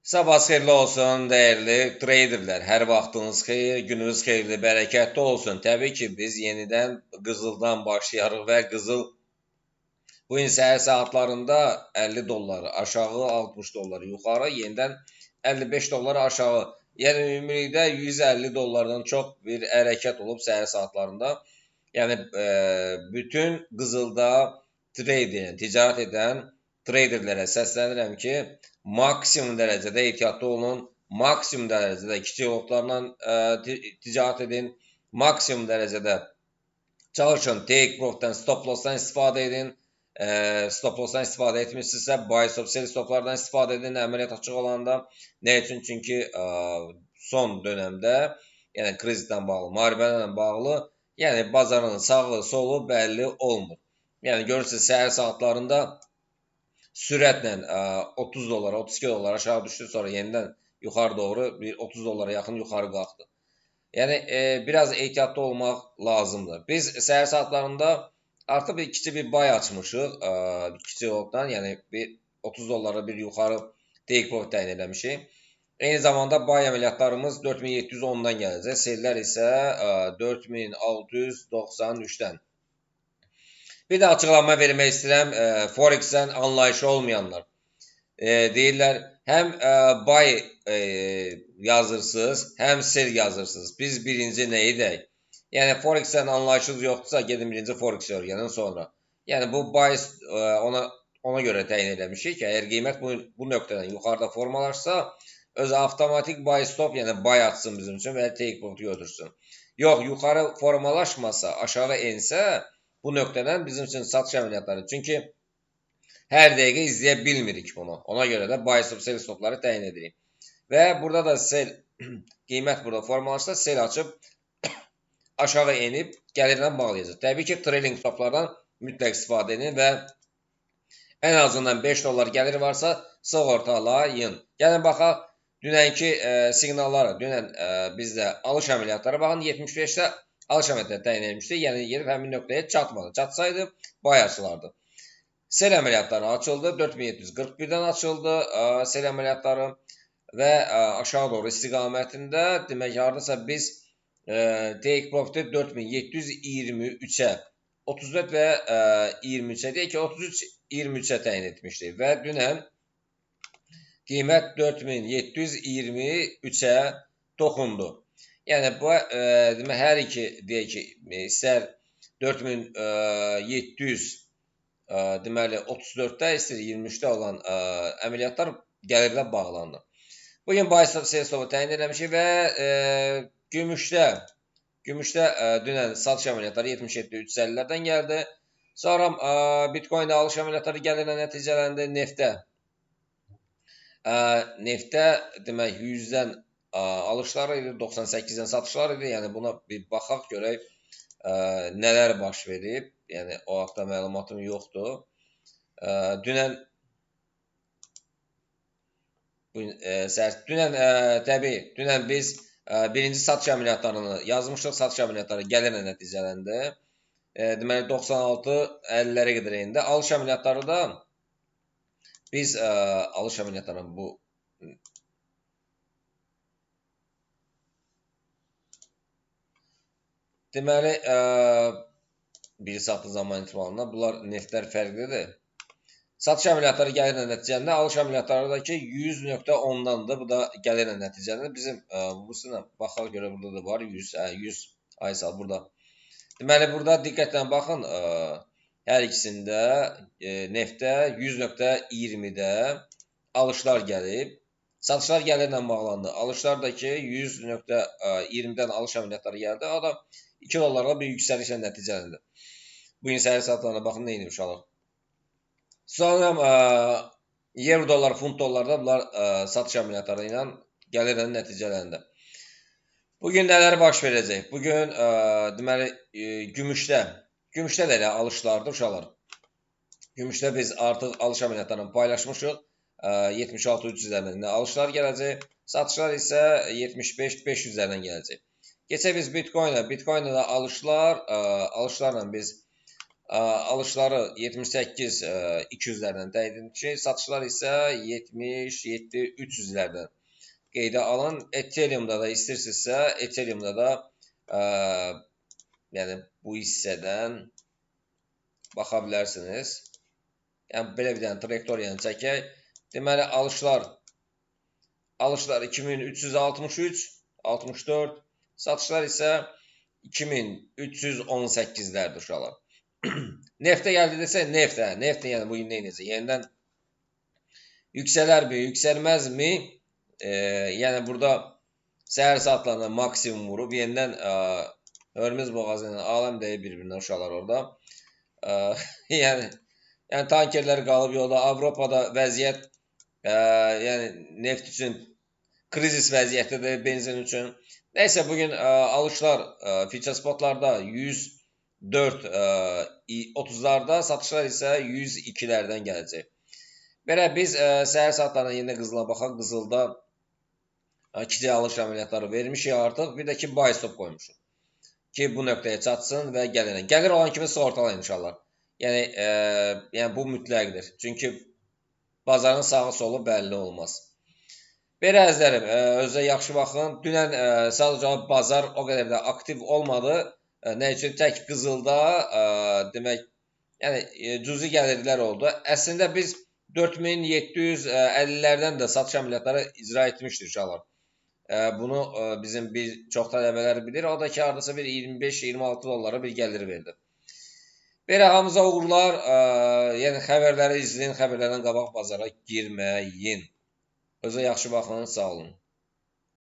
Sabah xeyirli olsun dəyərli traderlər. Hər vaxtınız xeyir, gününüz xeyirli, bərəkətli olsun. Təbii ki, biz yenidən qızıldan başlayarıq və qızıl bu gün səhər saatlarında 50 dollar aşağı, 60 dollar yuxarı, yenidən 55 dollar aşağı. Yəni ümumilikdə 150 dollardan çox bir hərəkət olub səhər saatlarında. Yəni bütün qızılda trade edən, ticarət edən traderlərə səslənirəm ki, maksimum dərəcədə ehtiyatlı olun, maksimum dərəcədə kiçik lotlarla ticarət edin, maksimum dərəcədə çalışın, take profitdən, stop loss'dan istifadə edin. Stop loss'dan istifadə etmişsinizsə, buy stop, sell stoplardan istifadə edin əməliyyat açıq olanda. Nə üçün? Çünki son dönəmdə, yəni krizdən bağlı, müharibələrlə bağlı, yəni bazarın sağı, solu bəlli olmur. Yəni görürsünüz, səhər saatlarında sürətlə 30 dollara, 32 dollara aşağı düşdü, sonra yenidən yuxarı doğru bir 30 dollara yaxın yuxarı qalxdı. Yəni biraz ehtiyatlı olmaq lazımdır. Biz səhər saatlarında artıq bir kiçik bir buy açmışıq, kiçik lotdan, yəni bir 30 dollara bir yuxarı take profit təyin eləmişik. Eyni zamanda buy əməliyyatlarımız 4710-dan gələcək, selllər isə 4693-dən. Bir də açıqlama vermək istəyirəm, Forex-dən anlayışı olmayanlar. Deyirlər, həm buy yazırsınız, həm sell yazırsınız. Biz birinci nə edək? Yəni Forex-dən anlayışınız yoxdursa, gedin birinci Forex öyrənin sonra. Yəni bu buy ona görə təyin eləmişik ki, əgər qiymət bu nöqtədən yuxarıda formalaşsa, özü avtomatik buy stop, yəni buy atsın bizim üçün və take profit götürsün. Yox, yuxarı formalaşmasa, aşağı ensə, bu nöqtədən bizim üçün satış əməliyyatları. Çünki hər dəqiqə izləyə bilmirik bunu. Ona görə də buy stop, sell stopları təyin edirik. Və burada da sell, qiymət burada formalaşsa, sell açıb aşağı enib gəlirlə bağlayacaq. Təbii ki, trailing stoplardan mütləq istifadə edin və ən azından 5 dollar gəlir varsa sığortalayın. Gəlin baxaq dünənki siqnallara. Dünən bizdə alış əməliyyatları, baxın 75-də alış əməliyyatları təyin edilmişdi. Yəni gedib həmin nöqtəyə çatmadı. Çatsaydı buy açılardı. Sell əməliyyatları açıldı. 4741-dən açıldı sell əməliyyatları və aşağı doğru istiqamətində, demək hardasa biz take profit 4723-ə, 34 və 23-ə, deyək ki, 33-23-ə təyin etmişdik və dünən qiymət 4723-ə toxundu. Yəni bu, demək, hər iki, deyək ki, istər 4700, deməli, 34-də, istər 23-də olan əməliyyatlar gəlirlə bağlandı. Bugün buy stop, sell stop'u təyin eləmişik və gümüşdə dünən satış əməliyyatları 77.350-lərdən gəldi. Sonra Bitcoin-də alış əməliyyatları gəlirlə nəticələndi. Neftdə demək 100-dən alışlar idi, 98-dən satışlar idi. Yəni buna bir baxaq görək nələr baş verib. Yəni o haqda məlumatım yoxdur. Dünən təbii, dünən biz birinci satış əməliyyatlarını yazmışdıq. Satış əməliyyatları gəlirlə nəticələndi. Deməli, 96.50-lərə qədər indi. Alış əməliyyatları da biz alış əməliyyatlarını bu deməli, bir saatlıq zaman intervalında bunlar neftlər fərqlidir. Satış əməliyyatları gəlirlə nəticələndi. Alış əməliyyatları da ki 100.10-dandır. Bu da gəlirlə nəticələndi. Bizim bu sınə baxaq görə burada da var 100, 100 aysal burada. Deməli, burada diqqətlə baxın, hər ikisində neftdə 100.20-də alışlar gəlib. Satışlar gəlirlə bağlandı. Alışlar da ki 100.20-dən alış əməliyyatları gəldi. O da 2 dollarla bir yüksəlişlə nəticələndi. Bugün səhər saatlarına baxın nə edib uşaqlar. Sonra euro dollar, funt dollarda bunlar satış əməliyyatları ilə gəlirlə nəticələndi. Bugün nələr baş verəcək? Bugün deməli, gümüşdə də elə alışlardır uşaqlar. Gümüşdə biz artıq alış əməliyyatlarını paylaşmışıq. 76.300-lərdən alışlar gələcək. Satışlar isə 75.500-lərdən gələcək. Keçək biz Bitcoin-ə. Bitcoin-ə də alışlarla biz Alışları 78 200-lərdən təyin ki, satışlar isə 77 300-lərdən qeydə alın. Ethereum-da da istəyirsinizsə, Ethereum-da da yəni bu hissədən baxa bilərsiniz. Yəni belə bir dənə trayektoriyanı çəkək. Deməli alışlar 2363, 64, satışlar isə 2318-lərdir uşaqlar. Neftə gəldi desə, neft, neft yəni bugün nə edəcək? Yenidən yüksələr mi, yüksəlməzmi? Yəni burada səhər saatlarında maksimum vurub yenidən Hörmüz boğazı ilə aləm dəyib bir-birinə uşaqlar orada. Yəni tankerlər qalıb yolda. Avropada vəziyyət yəni neft üçün krizis vəziyyətdədir, benzin üçün. Nəysə bugün alışlar future spotlarda 104 30-larda, satışlar isə 102-lərdən gələcək. Belə biz səhər saatlarında yenə qızıla baxaq. Qızılda kiçik alış əməliyyatları vermişik artıq. Bir də ki buy stop qoymuşuq ki bu nöqtəyə çatsın və gəlir. Gəlir olan kimi sığortalayın inşallah. Yəni bu mütləqdir. Çünki bazarın sağı solu bəlli olmaz. Belə əzizlərim, özünüzə yaxşı baxın. Dünən sadəcə bazar o qədər də aktiv olmadı. Nə üçün? Tək qızılda demək, yəni cüzi gəlirlər oldu. Əslində biz 4750-lərdən də satış əməliyyatları icra etmişdik inşallah. Bunu bizim bir çox tələbələr bilir. O da ki, hardasa bir 25-26 dollara bir gəlir verdi. Belə hamınıza uğurlar. Yəni xəbərləri izləyin, xəbərlərdən qabaq bazara girməyin. Özə yaxşı baxın, sağ olun.